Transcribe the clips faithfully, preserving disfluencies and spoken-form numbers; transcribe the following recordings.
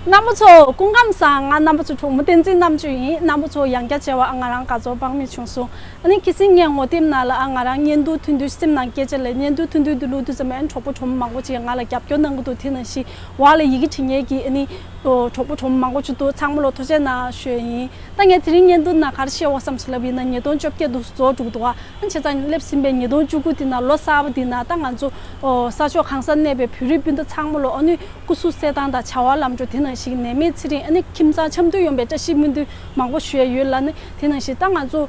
རྣམ་པ་ཚོ་སྐུ་ཁམས་བཟང་། ང་རྣམ་པ་ཚོ་གྲོགས་མོ་བསྟན་འཛིན་རྣམ་དཔྱོད་ཡིན། རྣམ་པ་ཚོ་ཡང་བསྐྱར་མཇལ་བ་ང་རང་དགའ་ཚོར་དཔག་མེད་བྱུང་སོང་། ཨ་ནི་ཁྱེད་ཚོས་ངའི་ངོ་དེབ་ནང་ལ་ཨ་ང་རང་བརྙན་ཐུང་ཐུང་ཐུང་སེམས་ནང་སྐད་ཆ་ལས་བརྙན་ཐུང་ཐུང་ཐུང་དུ་བླུགས་དུས་ཙམ་ཨ་ནི་གྲོགས་པོ་གྲོགས་མོ་མང་པོ་ཅིག་ང་ལ་རྒྱབ་སྐྱོར་གནང་གི་འདུག་དེ་ནང་བཞིན་འོག་ལ་ཡི་གེ་བྲིས་མཁན་གྱི་ཨ་ནི་གྲོགས་པོ་གྲོགས་མོ་མང་པོ་ཅིག་འདུག་ཚང་མ་ལ་ཐུགས་རྗེ་གནང་ཞུ་ཡ་ཡིན། ད་ངས་དེ་རིང་བརྙན་ཐུང་ནང་ག་རེ་བཤད་འོས་བསམ་སོང་ལབ་ཡིན་ན་ཉིས་སྟོང་བཅོ་བརྒྱད་དུ་རྫོགས་འགྲོ་གི་འདུག་ཨ་ནི་བྱས་ཙང་སླེབས་ཟིན་པའི་ཉིས་སྟོང་བཅུ་དགུ་འདི་ནང་ལོ་གསར་པ་འདི་ནང་ད་ང་ཚོ་ས་ཕྱོགས་གང་སར་གནས་པའི་བོད་རིགས་སྤུན་ཟླ་ཚང་མ་ལ་ཨ་ནི་སྐུ་གཟུགས་གསལ་ཐང་དང་བྱ་བ་ལམ་འགྲོ་དེ་ནང་བཞིན་ནད་མེད་ཚེ་རིང་ཨ་ནི་ཁྱིམ་ཚང་འཆམ་མཐུན་ཡོང་བའི་བཀྲ་ཤིས་སྨོན་འདུན་མང་པོ་ཞུ་ཡ་ཡོད་ལ་ནི་དེ་ནང་བཞིན་ད་ང་ཚོ་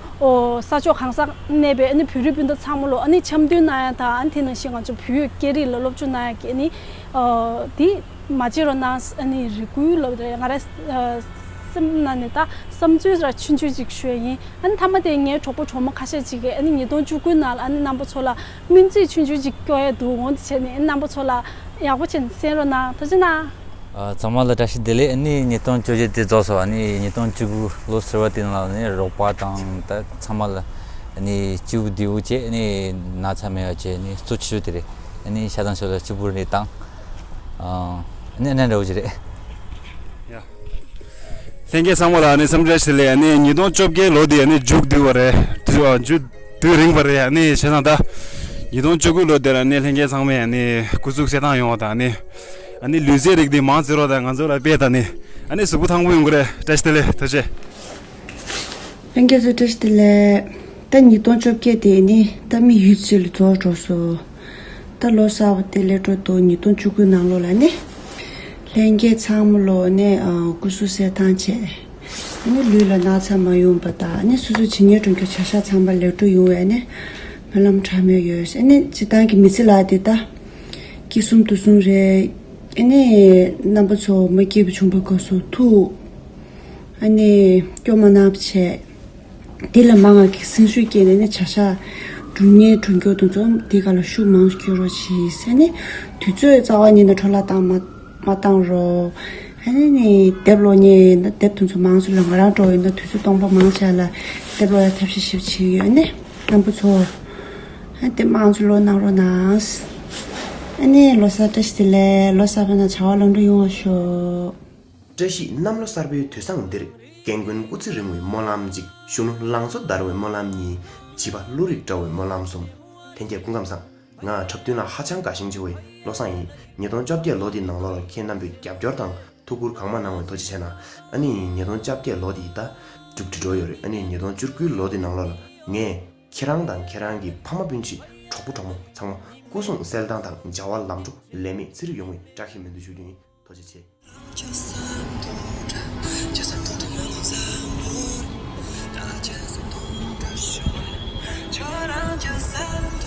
ས་ཕྱོགས་གང་སར་གནས་པའི་ཨ་ནི་བོད་རིགས་སྤུན་ཟླ་ཚང་མ་ལ་ཨ་ནི་འཆམ་མཐུན་གནང་ཡ་དང་ཨ་ནི་དེ་ནང་བཞིན་ང་ཚོ་བོད་ཡིག་སྐད་རིགས་ལ་སློབ་སྦྱོང་གནང་ཡ་གི་ཨ་ནི་དེ་མ་བརྗེད་རོགས་གནང་ཨ་ནི་རེ་སྐུལ་ལབ་རེད། ང་རའི་སེམས་ནང་ནས་ད་བསམ་ཚུལ་ར་ཆུང་ཆུང་ཅིག་ཞུ་ཡ་ཡིན། ཨ་ནི་མཐའ་མ་དེ་ངའི་གྲོགས་པོ་གྲོགས་མོ་ཁ་ཤས་ཅིག་གིས་ཨ་ནི་ཉིས་སྟོང་བཅུ་དགུ་ནང་ལ་ཨ་ནི་རྣམ་པ་ཚོ་ལ་སྨོན་ཚིག་ཆུང་ཆུང་ཅིག་སྐྱོར་ཡ་འདུག་འོང་དེ་བྱས་ནས་ཨ་ནི་རྣམ་པ་ཚོ་ལ་ཡག་པོ་བྱས་ནས་གསན་རོགས་གནང་། ཐུགས་རྗེ་གནང་། ཨ། ཚང་མ་ལ་བཀྲ་ཤིས་བདེ་ལེགས། ཨ་ནི་ཉིས་སྟོང་བཅོ་བརྒྱད་དེ་རྫོགས་སོང་། ཨ་ནི་ཉིས་སྟོང་བཅུ་དགུ་ལོ་གསར་པ་དེ་ནང་ལ་ཨ་ནི་རོགས་པ་དང་ད་ཚང་མ་ལ་ཨ་ནི་སྐྱིད་པོ་བདེ་པོ་བྱས་ཨ་ནི་ན་ཚ་མེད་པ་བྱས་ཨ་ནི་གཙོ་ཆེ་ཤོས་དེ་རེད། ཨ་ནི་ཤ་ཚང་ཤོ་ལ་སྐྱིད་པོ་རེད་དང་། ཨ་ནི་ཨ་ནི་འདྲ་བོ་ཅིག་རེད། ཡ། ལྷན་རྒྱས་ཚང་མ་ལ་ཨ་ནི་འཚམས་འདྲི་བཀྲ་ཤིས་བདེ་ལེགས། ཨ་ནི་ཉིས་སྟོང་བཅོ་བརྒྱད་ལོ་འདི་ཨ་ནི་མཇུག་བསྡུ་བ་རེད། དུས་ཨ་མཇུག་དུས་རིང་བ་རེད། ཨ་ནི་བྱས་ཙང་ད་ཉིས་སྟོང་བཅུ་དགུ་ལོ་འདིར་ཨ་ནི་ལྷན་རྒྱས་ཚང་མས་ཨ་ནི་སྐུ་གཟུགས་གསལ་ཐང་ཡོང་བ་དང་ཨ་ནི་ཨ་ནི་ལུས་རྩལ་རིགས་འདི་མང་ཙམ་རོགས་དང་ང་ཚོ་ལ་དཔེ་དང་ནི་ཨ་ནི་གཟུགས་པོ་ཐང་པོ་ཡོང་གི་རེད། བཀྲ་ཤིས་བདེ་ལེགས། ཐུགས་རྗེ་ཆེ། ལྷན་རྒྱས་ཚོ་བཀྲ་ཤིས་བདེ་ལེགས། ད་ཉིས་སྟོང་བཅོ་བརྒྱད་དེ་ནི་ད་མི་ཡུད་ཙམ་ལ་རྫོགས་འགྲོ་སོང་། ད་ལོ་གསར་པ་དེ་སླེབས་འགྲོ་འདུག་ཉིས་སྟོང་བཅུ་དགུ་ནང་ལོགས་ལ་ནི་ལྷན་རྒྱས་ཚང་མ་ལོ་ནི་ཨ་སྐུ་གཟུགས་གསལ་ཐང་བྱས། ཨ་ནི་ལུས་ལ་ན་ཚ་མ་ཡོང་བ་དང་ཨ་ནི་སོ་སོ་བྱེད་སྙིང་འདོད་ཀྱི་བྱ་གཞག་ཚང་མ་ལེགས་འགྲུབ་ཡོང་བའི་ཨ་ནི་སྨོན་ལམ་འདྲ་མོ་ཡོད། ཨ་ནི་སྤྱིར་བཏང་གི་མི་ཚེ་ལ་དེ་ད་སྐྱིད་གསུམ་སྡུག་གསུམ་རེད། ཨ་ནི་རྣམ་པ་ཚོ་མ་སྐྱིད་པ་བྱུང་བ་སྐབས་སུ་ཐུགས་ཨ་ནི་སྐྱོ་མ་གནང་བ་བྱས། དེ་ལས་མང་བ་གི་སེམས་ཤུགས་སྐྱེས་ནས་ནི་བྱ་གཞག་སྒྲུབ་ཉེན་སྒྲུབ་རྒྱུ་དེ་ཚོ་དེ་ག་ལ་ཤུགས་མང་སུ་སྐྱེ་རོགས་གྱིས་ཟེར་ནས་དུས་ཚོད་རྩ་བ་ཉིད་ནས་འཕྲོ་བརླག་བཏང་མ་མ་བཏང་རོགས། ཨ་ནི་ནི་དེབ་ཀློག་མཁན་ཡིན་ན་དེབ་དེ་ཚོ་མང་ཚོགས་ལ་ང་རང་འགྲོ་ཡིན་ན་དུས་ཚོད་སྟོང་པ་མང་ཆེ་ལ་དེབ་ཀློག་ཡ་ཐབས་ཤེས་ཞིབ་བྱེད་ཀྱི་ཡོད། ཨ་ནི་རྣམ་པ་ཚོ་ཨ་དེབ་མང་ཚོགས་ཀློག་གནང་རོགས་གནང་། ཨ་ནི་ལོ་གསར་བཀྲ་ཤིས་བདེ་ལེགས། ལོ་གསར་པ་ན་བྱ་བ་ལམ་འགྲོ་ཡོང་བ་ཤོག་བཀྲ་ཤིས་གནམ་ལོ་གསར་པའི་དུས་བཟང་འདིར། རྒན་རྒོན་སྐུ་ཚེ་རིང་བའི་སྨོན་ལམ་གཅིག་གཞོན་ནུ་ལང་ཚོ་དར་བའི་སྨོན་ལམ་གཉིས། བྱིས་པ་བློ་རིག་བཀྲ་བའི་སྨོན་ལམ་གསུམ། ལྷན་རྒྱས་སྐུ་ཁམས་བཟང་། ང་འཁྲབ་སྟོན་ལ་ཧ་ཅང་དགའ་ཞེན་ཆེ་བའི་བློ་བཟང་ཡིན། ཉིས་སྟོང་བཅོ་བརྒྱད་ལོ་འདིའི་ནང་ལོགས་ལ་ཁྱེད་རྣམ་པས་རྒྱབ་སྐྱོར་དང་ཐུགས་ཁུར་གང་མང་གནང་བའི་ཐུགས་རྗེ་ཆེ་གནང་། ཨ་ནི་ཉིས་སྟོང་བཅོ་བརྒྱད་ལོ་འདི་ད་མཇུག་སྒྲིལ་འགྲོ་ཡོད་རེད། ཨ་ནི་ཉིས་སྟོང་བཅུ་དགུ་ལོ་འདིའི་ནང་ལོགས་ལ་ངས་ཁྱེད་རང་དང་ཁྱེད་རང་གི་ཕ་མ་སྤུན་མཆེད་གྲོགས་པོ་གྲོགས་མོ་ཚང་མ་སྐུ་གཟུགས་གསལ་ཐང་དང་བྱ་བ་ལམ་འགྲོ་ལས་མེད་ཚེ་རིང་ཡོང་བའི་བཀྲ་ཤིས་སྨོན་འདུན་ཞུ་རྒྱུ་ཡིན། ཐུགས་རྗེ་ཆེ།